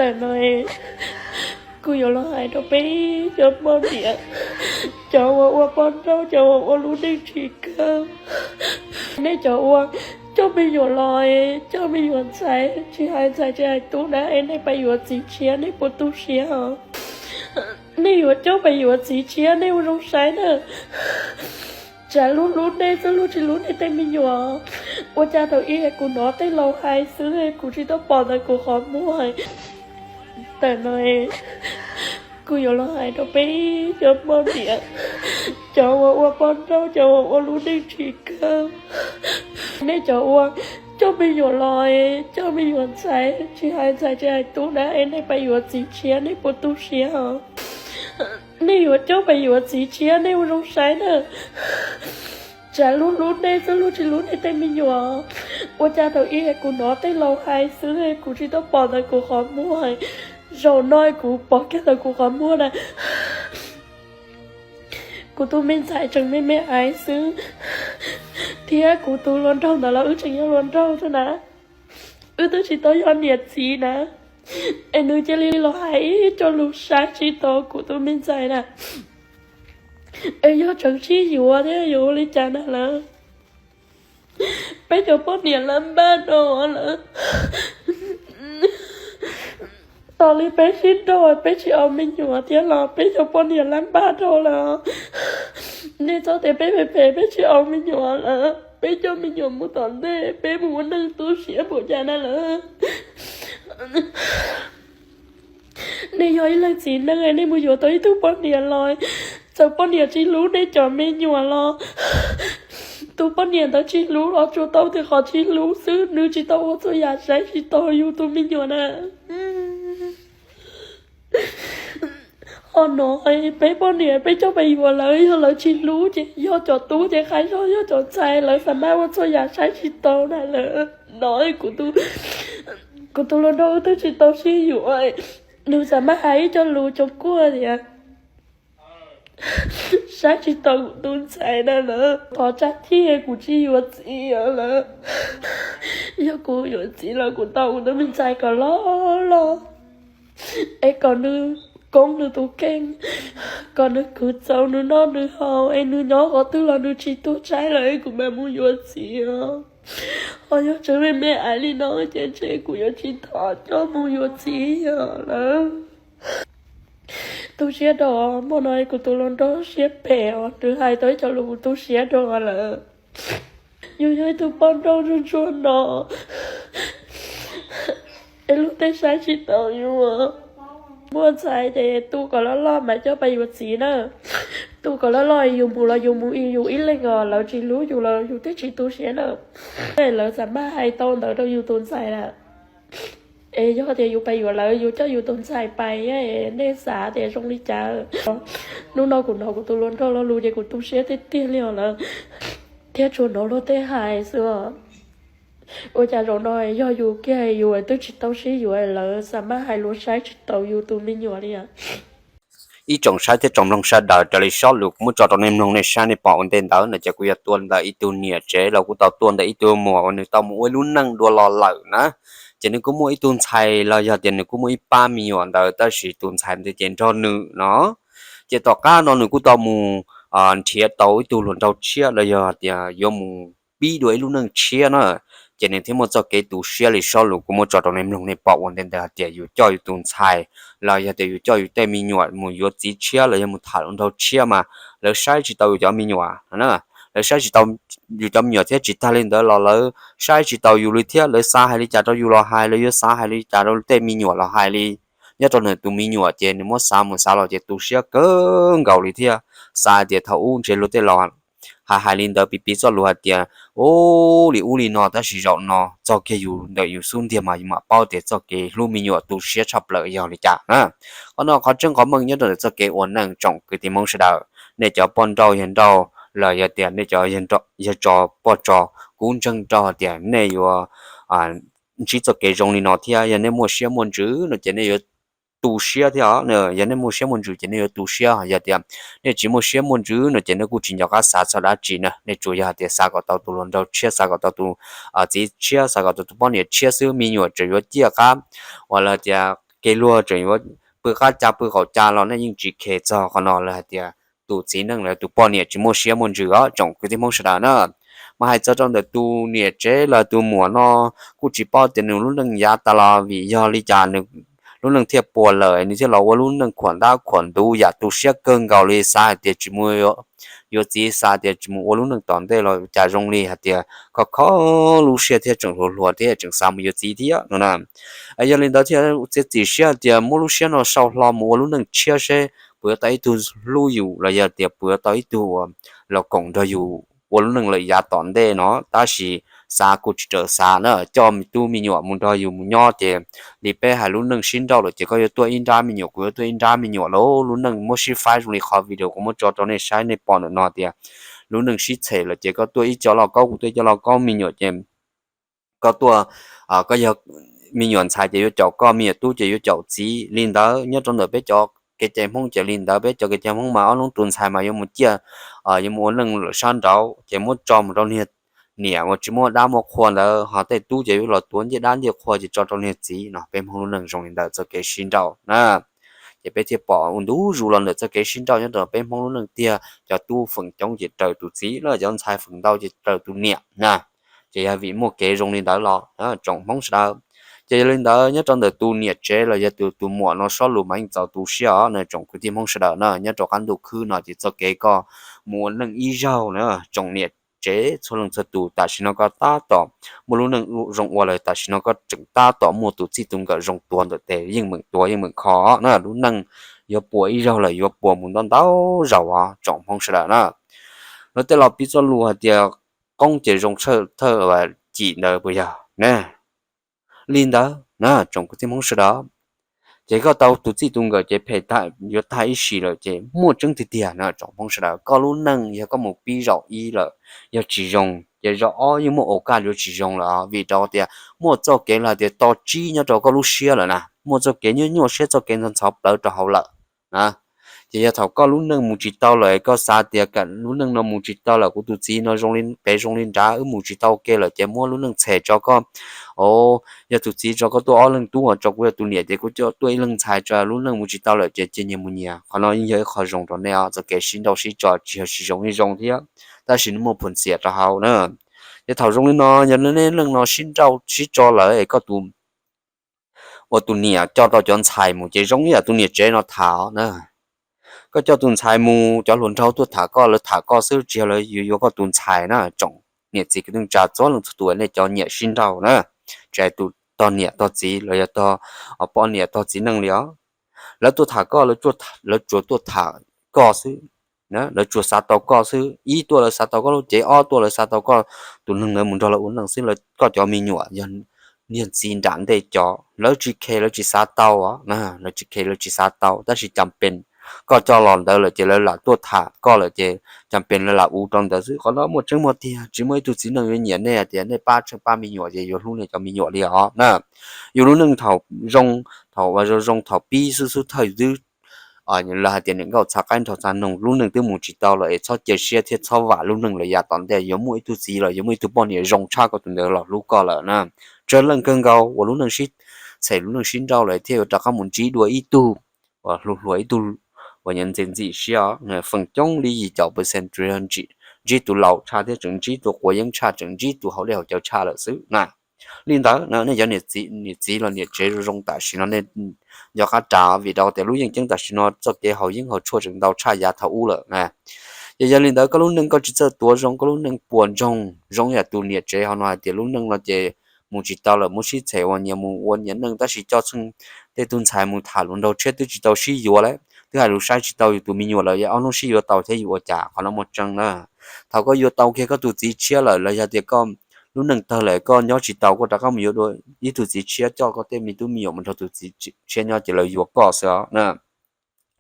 Ntawm no kuv yuav los hais rau peb cov poj niam, cov uas ua poj nrauj, cov uas ua lub neej tsis kawg, nej cov uas coj me nyuam los, coj me nyuam ntxhais, tsis hais ntxhais tsis hais tub na, es nej pais yuav txiv tshiab, nej puas tu siab os? Nej yuav coj pais yuav txiv tshiab, nej ua zoo saib na. Tsam luag hlub nej xwb luag tsis hlub nej tej me nyuam. Ua cas thaum ub kuv hnov tej laus hais xwb, kuv tsis tau pom ntawm kuv qhov muag. Ntawm no kuv yuav los hais rau peb cov poj niam, cov uas ua poj nrauj, cov uas ua lub neej tsis kawg, nej cov uas coj me nyuam los, coj me nyuam ntxhais, tsis hais ntxhais tsis hais tub na, es nej pais yuav txiv tshiab, nej puas tu siab os? Nej yuav coj pais yuav txiv tshiab, nej ua zoo saib na. Tsam luag hlub nej xwb luag tsis hlub nej tej me nyuam. Ua cas thaum ub kuv hnov tej laus hais xwb, kuv tsis tau pom ntawm kuv qhov muag. Zaum no kuv pom kiag ntawm kuv qhov muag na. Kuv tus me ntxhais tseem me me aiv xwb, thiab kuv tus hluas nraug ntawd los wb tseem yog hluas nraug xwb na. Wb twb tsis tau yog niam txiv na, es nws cia li los hais ib co lus saib tsis taus kuv tus me ntxhais na. Es yog tseem sib yuav thiab yuav ua li cas na lawm? Peb cov poj niam lab npaj rau lawm. Tos li peb sib nrauj peb tsis aus me nyuam thiab los peb cov poj niam lab npaj rau lawm. Nej txhob tias peb phem phem peb tsis aus me nyuam lawm, peb coj me nyuam mus tom ntej, peb mus ua neej tu siab npaum cas na lawm. Nej yog ib leeg txiv neej, nej mus yuav tau ib tug poj niam los, txawm poj niam tsis hlub nej cov me nyuam los, tus poj niam ntawd tsis hlub los tsuas tau tias qhov tsis hlub xwb, nws tsis tau ua txhua yam saib tsis taus yus tus me nyuam na. Ho no, peb poj niam peb coj pais yuav lawv, yog lawv tsis hlub ces yog cov tub ces qhia zog, yog cov ntxhais lawv xav mas ua txhua yam saib tsis taus na lawm. No, kuv tus hluas nraug wb twb tsis tau sib yuav, nws xav mas hais ib co lus cov kuaj tias saib tsis taus kuv tus ntxhais na lawm. Thov tsa thiaj kuv tsis yuav txiv lawm. Yog kuv yuav txiv los kuv tau kuv tus me ntxhais kom loj loj, es kom nws koob nws tus kheej, kom nws khwv txaus nws noj nws haus, es nws nyob qhov twg los nws tsis tuag tshaib lawm es kuv mam mus yuav txiv. Ho yog tseem me me aiv li no ces ntshe kuv yuav tsis thov coj mus yuav txiv lawm. Tu siab rau, hmo no kuv tus hluas nraug siab phem os, nws hais tau ib co lus tu siab rau lawm. Yus yog ib tug poj nrauj ntsuag ntsuag no, es luag tej saib tsis taus yus. Muaj ntxhais ces tu kom loj loj mas coj pais yuav txiv na. Tu kom loj loj yus mus los yus mus yus ib leeg os, lawv tsis hlub yus los yus twb tsis tu siab na. Lawv xav mas hais tau ntawd rau yus tus ntxhais na. Es yog tias yus pais yuav lawv, yus coj yus tus ntxhais pais, nej xav tias zoo li cas? Hnub no kuv hnov kuv tus hluas nraug lo lus ces kuv tu siab tiag tiag li os lawm, thiab tsuas hnov luag tej hais xwb os. Ua cas zaum no yog yus kiag yus twb tsis tau sib yuav, lawv xav mas hais lus saib tsis taus yus tus me nyuam li. Ib tsoom saib thiab tsoom mloog sawv daws, raws li sob lus kuv muab tso rau nej mloog nej saib nej pom ua ntej ntawd no ces kuv yog tuaj ntawm ib tug niam tsev los kuj tau tuaj ntawm ib tug muam uas nws tau mus ua ib lub neej dua los lawm na. Ces nws kuj muaj ib tug ntxhais los yog tias nws kuj muaj ib pab me nyuam ntawd, tab sis tus ntxhais ntawd ces nrog nws no. Ces tom qab no nws kuj tau mus nrhiav tau ib tug hluas nraug tshiab los yog tias yuav mus pib dua ib lub neej tshiab na. Ces nws thiaj muaj txoj kev tu siab li sob lus kuv muab tso rau nej mloog nej pom ua ntej ntawd hais tias yus coj yus tus ntxhais los yog tias yus coj yus tej me nyuam mus yuav txiv tshiab los yog mus tham hluas nraug tshiab mas lawv saib tsis tau yus cov me nyuam na. Lawv saib tsis tau yus cov me nyuam thiab tsis tag li ntawd los lawv saib tsis tau yus li thiab, lawv xav hais li cas rau yus los hais, lawv yuav xav hais li cas rau tej me nyuam los hais li. Nyob rau nws tus me nyuam ces nws muab xav mus xav los ces tu siab kawg nkaus li thiab. Xav hais tias thaum ub ntshe luag tej laus hais hais li ntawd piv piv txoj lus hais tias ub li ub li no, tab sis zaum no txog kiag yus ntawm yus xub ntiag mas yus mam paub tias txoj kev hlub me nyuam tu siab tshaj plaws yog li cas na. Qhov no qhov tseeb qhov meej nyob rau ntawm txoj kev ua neej tsoom kwv tij Hmoob sawv daws, nej cov poj nrauj yawg nrauj los yog tias nej cov yawg tso poj tso, kuv ntseeg rau hais tias nej yuav ntsib txoj kev zoo li no thiab. Yog nej muaj siab muaj ntsws no ces nej yuav tu siab thiab. Yog nej muaj siab muaj ntsws ces nej yuav tu siab. Yog tias nej tsis muaj siab muaj ntsws no ces nej kuj tsis nco qab xav txog dab tsi na, nej tsuas yog hais tias xav kom tau tus hluas nraug tshiab, xav kom tau tus txiv tshiab, xav kom tau tus poj niam tshiab xwb, me nyuam tseem yuav ciaj qab uas los tias kev luag tseem yuav pw qab ca pw qaum ca los nej yeej tsis kheev txog qhov no lawm hais tias tus txiv neej los tus poj niam tsis muaj siab muaj ntsws os tsoom kwv tij Hmoob sawv daws na. Mas hais txog rau ntawm tus niam tsev los tus muam no kuj tsis paub tias nws lub neej yav tas los vim yog li cas nws lub neej thiaj puas lawm nws thiaj los ua lub neej khuam dab khuam ntuv yam tu siab kawg nkaus li xav hais tias tsis mus yuav txiv xav tias tsis mus ua lub neej tom ntej los cas zoo li hais tias kho kho lub siab thiab tseem hluas hluas thiab tseem xav mus yuav txiv thiab no na. Yog li ntawd thiaj txiav txim siab hais tias muab lub siab no sau hlo mus ua lub neej tshiab seb puas yuav tau ib tug hlub yus los yog tias puas yuav tau ib tug uas los koom nrog yus ua lub neej lawm yav tom ntej no. Tab sis xav kuj tsis raws xav na, coj tub me nyuam mus nrog yus mus nyob ces li peb hais lub neej sib nrauj lawm ces koj yuav tuaj ib nrab me nyuam kuv yuav tuaj ib nrab me nyuam lawm lub neej muab sib faib zoo li qhov video kuv muab tso rau nej saib nej pom ntawm no tias lub neej sib txhem lawm ces koj tuaj ib co lauj kaub kuv tuaj ib co lauj kaub me nyuam ces koj tuaj, koj yog me nyuam ntxhais ces yuav caum koj, me nyuam tub ces yuav caum txiv li ntawd. Nyob rau ntawm peb cov kev cai Hmoob ces li ntawd, peb cov kev cai Hmoob mas ob lub tus ntxhais mas yuav mus ciaj, yuav mus ua neej lawm sab nraud ces muab tso mus rau niag niam uas tsis muaj dab muaj qhua ntawd, ho tej tub ces yuav los tuav ncej dab ncej qhua ces tso rau niag txiv no. Peb Hmoob lub neej zoo li ntawd txoj kev sib nrauj na. Ces peb thiaj pom ua ntu zus los ntawm txoj kev sib nrauj nyob rau peb Hmoob lub neej tiag, cov tub feem coob ces raws tus txiv los cov ntxhais feem ntau ces raws tus niam na. Ces yog vim muaj kev zoo li ntawd los tsoom Hmoob sawv daws. Ces yog li ntawd nyob rau ntawm tus niam tsev los yog tus tus muam no sob lus mas yeej txaus tu siab os na tsoom kwv tij Hmoob sawv daws na. Nyob rau qab ntuj khwb no ces txoj kev koj mus ua neej ib zaug na tsoom niam tsev txhua leej txhua tus tam sim no koj tab tom muaj lub neej zoo ua lawm, tam sim no koj tseem tab tom muaj tus txij tus nkawm zoo tuag ntawm tes yeej meem tuav yeej meem kho na. Lub neej yuav puas ib zaug lawm yuav puas mus ntau ntau zaus os tsoom Hmoob sawv daws na. Lawv tej los piv txoj lus hais tias qoob ces zoo thawj cim ntawd puas yog na. Li ntawd na tsoom kwv tij Hmoob sawv daws, ces koj tau tus txij tus nkawm ces phem yuav tag ib sim lawm ces muaj tseeb tiag tiag na tsoom Hmoob sawv daws. Koj lub neej yog koj mus pib zaum ib lawm yog tsis zoo ces zaum ob yeej muaj ua kaj yuav tsis zoo lawm vim rau tias muaj txoj kev los tias to tsib nyob rau koj lub siab lawm na, muaj txoj kev nyuaj nyuaj siab txoj kev ntxhov ntxhov plawv rau hauv lawm na. Ces yog thaum koj lub neej mus tsis tau lawm koj xav tias lub neej no mus tsis tau lawm kuv tus txiv no zoo li pem zoo li nrad wb mus tsis tau ua ke lawm ces muab lub neej txhem tso koj. Yog tus txiv tso koj tuaj ob leeg tub, tso kuv yog tus niam ces kuv coj tuaj ib leeg ntxhais tso, lub neej mus tsis tau lawm ces cia nyias mus nyias. Qhov no yeej yog ib qho zoo rau nej os, txoj kev sib nrauj sib tso tsis yog sib zoo ib zoo thiab, tab sis muaj phum xiam rau hauv na. Ces thaum zoo li no yog nej leej no sib nrauj sib tso lawm es koj tus uas tus niam coj tau cov ntxhais mus ces zoo ib yam tus niam tsev no tham na. Koj coj tus ntxhais mus cov hluas nraug tuaj tham koj, lawv tham koj xwb tsis yog lawv yuav yuav koj tus ntxhais na. Tsoom niam txiv kwv tij neej tsa txhua leej txhua tus nej cov nyiam sib nrauj na, tsis hais tus tog niam tog txiv los yog tog poj niam tog txiv neej li os. Lawv tuaj tham koj, lawv tsuas tuaj tham koj xwb. Lawv tsuas xav tau koj xwb, ib tuaj lawv xav tau koj lub cev, ob tuaj lawv xav tau koj tus neeg ntawd mus nrog lawv ua neej xwb. Lawv koj cov me nyuam yog niag txiv nram ntej cov, lawv tsis kheev lawv tsis xav tau os, lawv tsis kheev lawv tsis xav tau tab sis cas pes koj coj los ntawd lawm ces lawv lam tuaj tham koj lawm ces cas pes lawv lam ua rau ntawd xwb. Qhov no muaj tseeb muaj tiag, tsis muaj ib tug txiv neej yuav nyiam nej hais tias nej pab tsheej pab me nyuam ces yuav hlub nej cov me nyuam li os na. Yus lub neej thaum zoo, thaum zoo zoo thaum pib xub xub thawj twb lawv hais tias niam nkauj txhav qaib nraug txhav noog, lub neej twb mus tsis tau lawm es txhob cia siab thiab txhob vam lub neej lawm yav tom ntej yuav muaj ib tug txiv los yuav muaj ib tug poj niam zoo tshaj koj tus ntawd los hlub koj lawm na. Tsawg leej kawg nkaus uas lub neej sib txhem lub neej sib nrauj lawm thiaj yuav rov qab mus ntsib dua ib tug uas hluas hluas ib tug uas nyiam ntxim ntxim siab. Feem coob li yim caum percent tsuas yog ntsib tus laus tshaj thiab tseem ntsib tus quav yeeb tshaj tseem ntsib tus haus dej haus cawv tshaj lawm xwb na. Li ntawd nej cov niam txiv los niam tsev zoo zoo tam sim no nej nco qab ras vim rau tias lub yeej ceeb tam sim no txoj kev haus yeeb haus tshuaj tseem ntau tshaj yav thaum ub lawm. Ces yog li ntawd koj lub neej koj tsis txawj tuav zoo, koj lub neej puas ntsoog zoo yam tus niam tsev hauv no hais tias lub neej no ces mus tsis tau lawm, muab sib txhem uas nyias mus ua nyias neej, tab sis coj txheej tej tug ntxhais mus tham hluas nraug tshiab twb tsis tau sib yuav lawm, twb hais lus saib tsis tau yus tus me nyuam lawm, ob hnub sib yuav tau thiab yus ua cas. Qhov no muaj tseeb na. Thaum koj yuav tau kiag koj tus txiv tshiab lawm los yog tias koj lub neej tawg lawm koj nyob tsis tau, koj rov qab mus yuav dua ib tug txiv tshiab coj koj tej me tub me nyuam mus nrog tus txiv tshiab nyob ces lawv yuav koj xwb os.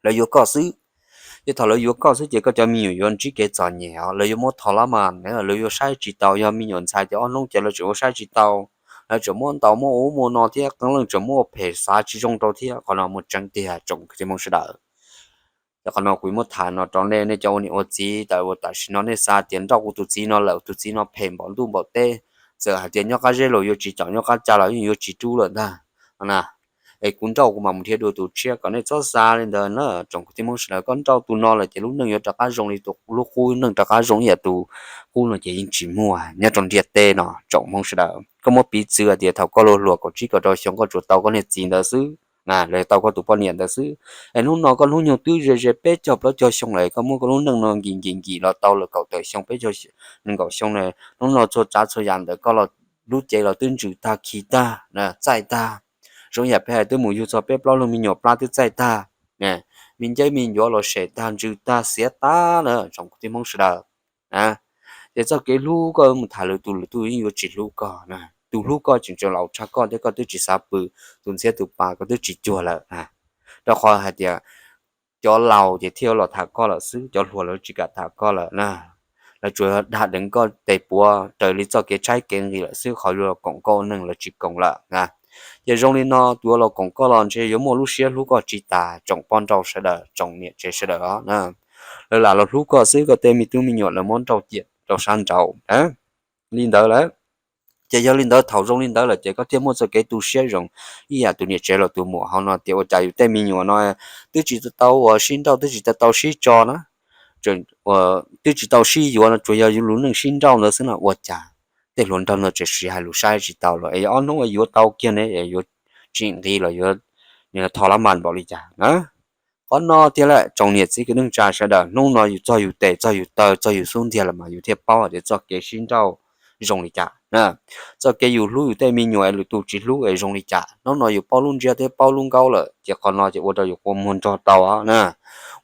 Lawv yuav koj xwb. Ces thaum lawv yuav koj xwb ces koj cov me nyuam yuav ntsib kev txom nyem os, lawv yuav muab tho lab mas, lawv yuav saib tsis tau. Yog me nyuam ntxhais ces ob hnub ces lawv tseem ua saib tsis tau, lawv tseem muab ntaus muab ub muab no thiab, qee leej tseem muab ua phem xav tsis zoo rau thiab. Qhov no muaj tseeb tiag tsoom kwv tij Hmoob sawv daws. Ces qhov no kuv muab tham no rau nej, nej cov ua niam ua txiv, tam ua tam sim no nej xav tias nrauj kuv tus txiv no lawm, tus txiv no phem npaum ntuj npaum teb, txawm hais tias nyob qab zeb los yuav tsis caum, nyob qab ca los yeej yuav tsis rub lawm ntag na. es kuv nrauj kuv mam mus dhia dua tus tshiab, kom nej txhob xav li ntawd na tsoom kwv tij Hmoob sawv daws. Koj nrauj tus no lawm ces lub neej yuav rov qab zoo li tus lub qub, neej rov qab zoo ib yam tus qub no ces yeej tsis muaj nyob rau ntiaj teb no tsoom Hmoob sawv daws. Koj muab piv txwv hais tias thaum koj luag hluas kaum tsib kaum rau xyoo koj tsuas tau koj niag txiv ntawd xwb, lawv tau koj tus poj niam ntawd xwb, es hnub no koj hnub nyoog twb ze ze peb caug plaub caug xyoo lawm, koj muab koj lub neej no nkim nkim nkim los tau lawm kaum tawm xyoo peb caug nees nkaum xyoo na, hnub no txhua tsav txhua yam ntawm koj los lub cev los twb ntsws tag khi tag txaij tag. Zoo yam peb hais twb mus yug txog peb plaub leeg me nyuam plab twb txaij tag, me ncej me ncuav los sem tag ntsws tag xiav tag na tsoom kwv tij Hmoob sawv daws. Ces txoj kev hlub koj mus tham lwm tus, lwm tus yeej yuav tsis hlub koj. Tus hlub koj tseem tseem laus tshaj koj thiab koj twb tsis xav pw, tus ntxhiab tus pa koj twb tsis cuag lawm. Rau qhov hais tias cov laus ces thiaj los tham koj lawm xwb, cov hluas lawv tsis kam tham koj lawm na. Lawv tsuas dag deev koj tes puav raws li txoj kev tshaib kev nqhis lawm xwb, qhov yuav los koom koj ua neej lawv tsis koom lawm na. Ces zoo li no tus uas los koom koj los ntshe yuav muaj lub siab hlub koj tsis tas tsoom poj nrauj sawv daws, tsoom niam tsev sawv daws os na. Lawv lam los hlub koj xwb, koj tej me tub me nyuam lawv muab nrauj ciam rau sab nraud li ntawd lawm. Ces yog li ntawd thaum zoo li ntawd lawm ces koj thiaj muaj txoj kev tu siab zoo ib yam tus niam tsev los tus muam hauv no tias ua cas yus tej me nyuam no twb tsis tau tau uas sib nrauj, twb tsis tau tau sib tso na, twb tsis tau sib yuav no, tsuas yog yus lub neej sib nrauj ntawd xwb no, ua cas tej hluas nraug no tseem siv hais lus saib tsis tau los es ob hnub yuav tau kiag ne, yuav tsis nqis los yuav tho lab mas npaum li cas na. Qhov no tiag lawm tsoom niam txiv kwv tij neej tsa sawv daws, hnub no yus txog yus tes txog yus taw txog yus xub ntiag lawm mas yus thiaj paub hais tias txoj kev sib nrauj zoo li cas, txoj kev yus hlub yus tej me nyuam es lwm tus tsis hlub es zoo li cas. Hnub no yus paub lub ntsiab thiab paub lub nkaub lawm ces qhov no ces ua rau yus kua muag nrog tau na.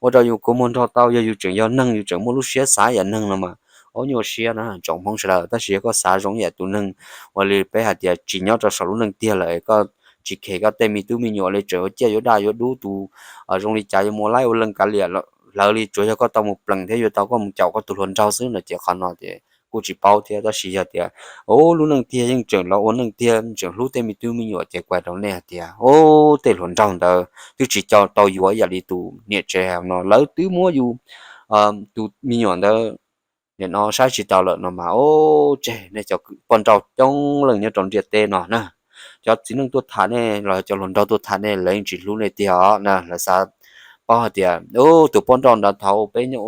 Ua rau yus kua muag nrog tau, yog yus tseem yog neeg yus tseem muaj lub siab xav yam neeg no mas, ua nyuaj siab na tsoom Hmoob sawv daws. Tab sis yog koj xav zoo yam tus neeg uas li peb hais tias tsis nyob rau saum lub neej tiag lawm, koj tsis khev koj tej me tub me nyuam li, tseem ua ciaj yuav daj yuav dub tus zoo li cas yuav mus laib ua leej kav liam hlawv li, tsuas yog koj tau mus plees thiab yuav tau koj mus caum koj tus hluas nraug xwb no ces qhov no ces kuj tsis paub thiab. Tab sis yog tias ub lub neej tiag yeej tseem los ua neej tiag tseem hlub tej me tub me nyuam ces kuv hais rau nej hais tias ub tej hluas nraug ntawd twb tsis tau yuav ib yam li tus niam tsev no, lawv twb muab yus tus me nyuam ntawd nim no saib tsis taus lawm no mas ub tseg nej cov poj nrauj coob leej nyob rau ntiaj teb no na. Cov txiv neej tuaj tham nej los cov hluas nraug tuaj tham nej lawv yeej tsis hlub nej tiag os na. Lawv xav paub hais tias ub tus poj nrauj ntawd thaum peb nyob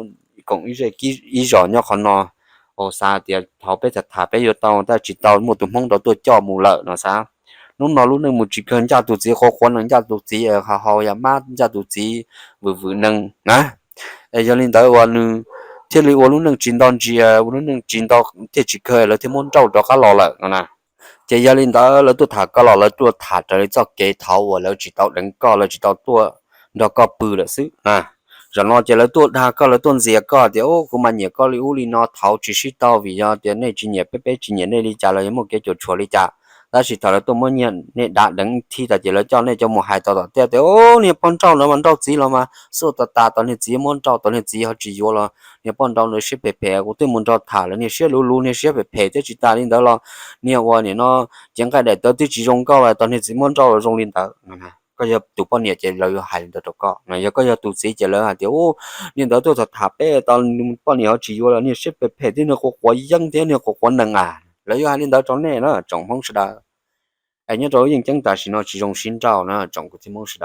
koom ib zej ib zos nyob qhov no, xav tias thaum peb tham tham peb yuav tau, tab sis tsis tau, muaj tus Hmoob ntawd tuaj coj mus lawm no xav. Hnub no lub neej mus tsis kawg, ncaj tus txiv quav quav nees, ncaj tus txiv haus haus yam mab, ncaj tus txiv vwm vwm nees na. Es yog li ntawd uas nws thiaj li ua lub neej tsis nto ntsia, ua lub neej tsis nto, thiaj tsis kawg lawv thiaj muab nrauj rov qab los lawm no na. Ces yog li ntawd lawv tuaj tham koj los lawv tuaj tham raws li txoj kev thaum uas lawv tsis tau deev koj, lawv tsis tau tuaj nrog koj pw lawm xwb na. Zaum no ces lawv tuaj dag koj, lawv tuaj ntxias koj tias ub kuv mas nyiam koj li ub li no, thaum tsis sib tau vim yog tias nej tsis nyiam peb, peb tsis nyiam nej li cas los yog muaj kev cuam tshuam li cas. Tab sis thaum lawv tuaj muab nyiag nej dav deev thib tas ces lawv coj nej coj mus hais tau tom tej tias ub niag poj nrauj no mas nrauj txiv los mas xuaj tas tas, tos niag txiv muab nrauj, tos niag txiv ho tsis yuav los niag poj nrauj no siab phem phem, kuv twb mus nrog tham lawm niag siab luv luv, niag siab phem phem, thiab tsis tas li ntawd los niag uas nim no cev nqaij daim tawv twb tsis zoo nkauj los tos niag txiv muab nrauj los zoo li ntawd. Koj yog tus poj niam ces lawv yuav hais li ntawd rau koj. Yog koj yog tus txiv ces lawv hais tias ub niag ntawd tuaj tham tham peb, tos poj niam ho tsis yuav los niag siab phem phem thiab niag quav quav yeeb thiab niag quav quav nees a. Lawv yuav hais li ntawd rau nej na tsoom Hmoob sawv daws. Es nyob rau lub yeej ceeb tam sim no tsis zoo sib nrauj na tsoom kwv tij Hmoob sawv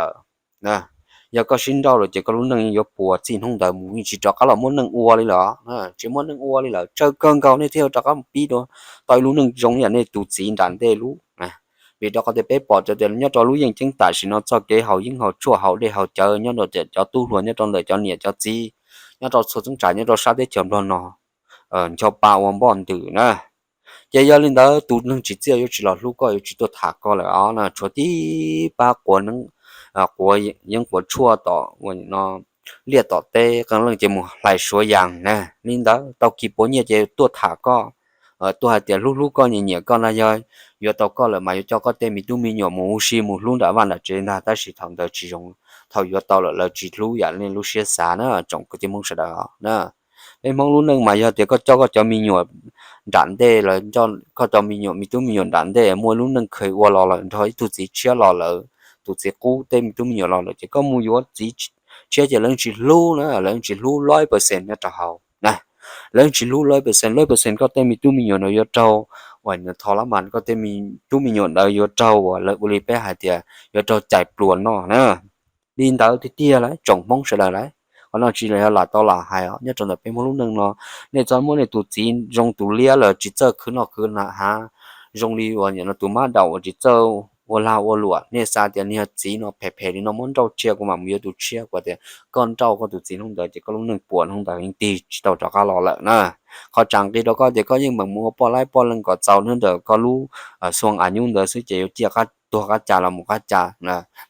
daws. Yog koj sib nrauj lawm ces koj lub neej yeej yuav puas txij hnub ntawd mus, yeej tsis rov qab los muaj neej ua li lawm, tsis muaj neej ua li lawm, tsawg kawg nkaus nej thiaj rov qab mus pib dua tau ib lub neej zoo ib yam nej tus txiv nram ntej lub. Vim rau qhov tias peb pom tias nyob rau lub yeej ceeb tam sim no txoj kev haus yeeb haus tshuaj haus dej haus cawv nyob rau cov tub hluas, nyob rau ntawm cov niam cov txiv, nyob rau txhua txheeb tsam nyob rau sab teb chaws Nplog no ncho pa ua npoj ntws na. Ces yog li ntawd tus neeg tsis txiaj yuav tsis los hlub koj, yuav tsis tuaj tham koj lawm os na. Tshuav tib pab quav yeeb quav tshuaj tom liaj tom teb, qee leej ces mus hlais suav yas na. Li ntawd tau kis puav nyiaj ces tuaj tham koj, tuaj hais tias hlub hlub koj nyiam nyiam koj na, yog yuav tau koj lawm mas yuav coj koj tej me tub me nyuam mus ua si mus hlub nram vaj nram tsev ntag. Tab sis thaum ntawd tsis zoo, thaum yuav tau lawm lawv tsis hlub yam nej lub siab xav na tsoom kwv tij Hmoob sawv daws na. Peb Hmoob lub neej mas yog tias koj coj koj cov me nyuam nram ntej, koj cov me nyuam me tub me nyuam nram ntej muaj lub neej kheev ua los lawm nrog ib tug txiv tshiab los lawm, tus txiv qub tej me tub me nyuam los lawm ces koj mus yuav txiv tshiab ces lawv tsis hlub na, lawv tsis hlub loj percent nyob rau hauv na. Lawv tsis hlub lawv percent, lawv percent koj tej me tub me nyuam ntawd yuav raug, uas nws tho lab mas koj tej tub me nyuam ntawd yuav raug uas lawv ua li peb hais tias yuav raug cais pluas noj na. Li ntawd tiag tiag lawm tsoom Hmoob sawv daws lawm. Qhov no tsis yog lam tau lam hais os, nyob rau ntawm peb Hmoob lub neej no, nej txhob muab nej tus txiv zoo tus liab lawm tsis txawj khwv noj khwv hav, zoo li uas nim no tus mab daum uas tsis txawj ua lag ua luam, nej xav tias niag txiv no phem phem li no muab nrauj tshiab kuv mam mus yuav tus tshiab, kuv tias koj nrauj koj tus txiv hnub ntawd ces koj lub neej puas hnub ntawd yeej tig tsis tau rov qab los lawm na. Qhov tseem nqi rau koj tias koj yeej meem mus ua poj laib poj leeg kom txaus hnub ntawm koj lub xuaj av nyub ntawd xwb ces yuav ciaj qab tuag qab cas los mus qab cas,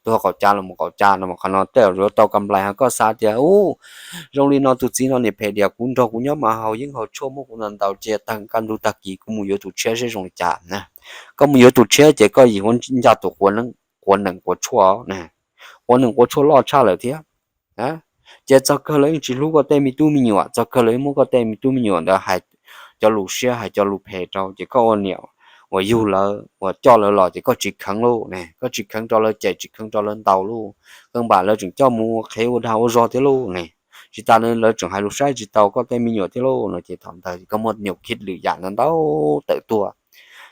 tuag qaum cas los mus qaum cas no, qhov no tej zaum yuav tau kam nplais. Ho koj xav tias u, zoo li no tus txiv no niam phem diam, kuv nrog kuv nyob mas haus yeeb haus tshuaj muab kuv ntaus ntaus cia tag kaj ntug tag kis kuv mus yuav tus tshiab seb zoo li cas na. Koj mus yuav tus tshiab ces koj yim huab ncaj tus quav nees quav tshuaj, quav nees quav tshuaj loj tshaj lawm thiab. Ces txog kawg lawv yeej tsis hlub koj tej me tub me nyuam, txog kawg lawv yeej muab koj tej me tub me nyuam ntawd hais cov lus siab hais cov lus phem rau, ces koj ua niam uas yug lawv uas coj lawv los ces koj tsis kheev lauj ne, koj tsis kheev rau lawv cem tsis kheev rau lawv ntaus lauj. Kawg npam lawv tseem coj mus ua qhev ua dag ua zog thiab lauj ne. Tsis tas li lawv tseem hais lus saib tsis taus koj tej me nyuam thiab lauj no, ces thaum ntawd koj muaj nyuam khib lwm yam ntau ntau tawm tuaj.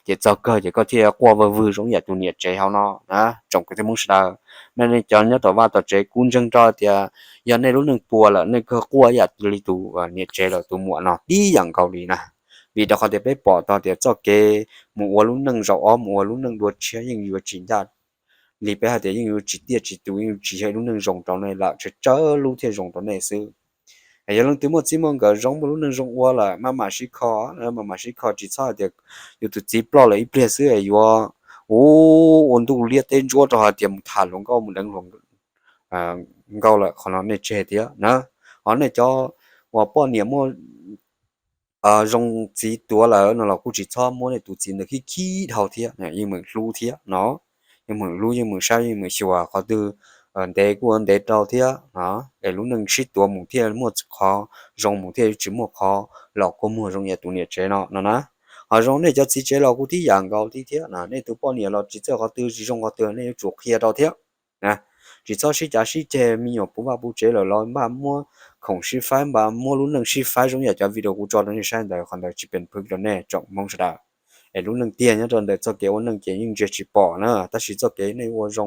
Ces txog kawg ces koj thiaj quaj vwg vwg zoo yam tus niam tsev hauv no na, tsoom kwv tij Hmoob sawv daws. Nej cov nyob tom vaj tom tsev, kuv ntseeg rau tias yog nej lub neej puas lawm nej kawg quaj yam li tus niam tsev lawm tus muam no tib yam nkaus li na. Vim rau qhov tias peb pom tau tias txoj kev mus ua lub neej zaum ob mus ua lub neej dua tshiab yeej yuav tsis ncaj li peb hais tias yeej yuav tsis tiaj tsis tus, yeej tsis yog ib lub neej zoo rau nej lawm, tsawg tsawg lub thiaj zoo rau nej xwb. Yog leej twg muaj txij muaj nkawm zoo muaj lub neej zoo ua lawm maj mam sib kho, maj mam sib kho, tsis txhob hais tias yus tus txiv ploj lawm ib pliag xwb es yuav ua ntuj liab teb ntsuab rau hais tias mus tham hluas nkauj mus deev hluas nkauj lawm, qhov no nej tseg thiab na. Ho nej cov uas poj niam muaj zoo txiv tuav lawm no los kuj tsis txhob muab nej tus txiv ntawd khib khib dhau thiab, yeej meem hlub thiab no. Yeej meem hlub yeej meem saib yeej meem xyuas, qhov twg ntev kuj ua ntev rau thiab no, es lub neej sib tuav mus thiaj muaj qhov zoo mus thiaj tsis muaj qhov los kua muag zoo yam tus niam tsev no no na. Ho zoo nej cov txiv tsev los kuj tib yam nkaus li thiab na, nej tus poj niam los tsis txawj qhov twg tsis zoo qhov twg nej yuav tsum qhia rau thiab. Tsis txhob sib cav sib ceg, me nyuam puv vaj puv tsev lawm los npaj muab khoom sib faib, npaj muab lub neej sib faib zoo yam cov video kuv tso rau nej saib ntawd, qhov ntawd tsis pem phwv rau nej tsoom Hmoob sawv daws. Es lub neej tiag nyob rau ntawm txoj kev ua neej ces yeej ntsia tsis pom na, tab sis txoj kev nej ua zoo,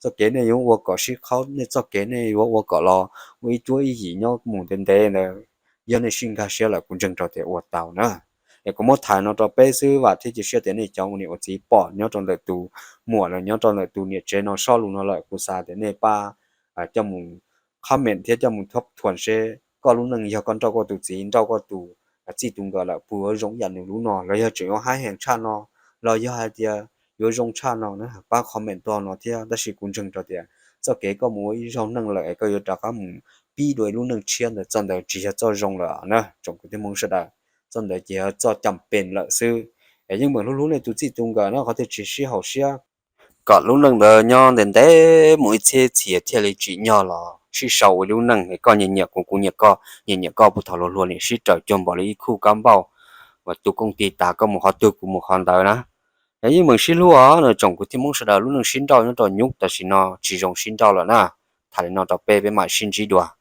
txoj kev nej yuav ua kom sib khaub, nej txoj kev nej yuav ua kom los ua ib cuab ib yim nyob mus ntev ntev ntawd, yog nej sib nkag siab lawm kuv ntseeg rau tias ua tau na. Es kuv muab tham no rau peb xwb, vam thiab cia siab tias nej cov ua niam ua txiv pom nyob rau ntawm tus muam los nyob rau ntawm tus niam tsev no soj lus no lawm, kuv xav tias nej pab coj mus comment thiab coj mus thoob thuam seb koj lub neej yog koj nrauj koj tus txiv nrauj koj tus txij tus nkawm lawm puas yuav zoo yam nws lub no los yog tseem yuav haib heev tshaj no, los yog hais tias yuav zoo tshaj no na, pab comment tog no thiab. Tab sis kuv ntseeg rau tias txoj kev koj mus ua ib zaug neej lawm es koj yuav rov qab mus pib dua ib lub neej tshiab ntawd, txoj ntawd tsis yog txoj zoo lawm na tsoom kwv tij Hmoob sawv daws. Txoj ntawd ces yog txoj cam pes lawm xwb. Es yeej meem hlub hlub nej tus txij tus nkawm na, qhov twg tsis sib haum siab kom lub neej ntawd nyob ntev ntev mus ib txhiab txhia thiaj li tsim nyog los sib sau ua lub neej, es koj nyiam nyiam kuv kuv nyiam koj nyiam nyiam koj puag thaum hluas hluas niam sib raws cuag npaum li ib khub kab npauj, uas tus kooj tig tas koj mus qhov twg kuv mus qhov ntawd na. Es yeej meem sib hlub os no tsoom kwv tij Hmoob sawv daws, lub neej sib nrauj nyob rau nyub tam sim no tsis zoo sib nrauj lawm na. Tham li no rau peb, peb mam sib ntsib dua.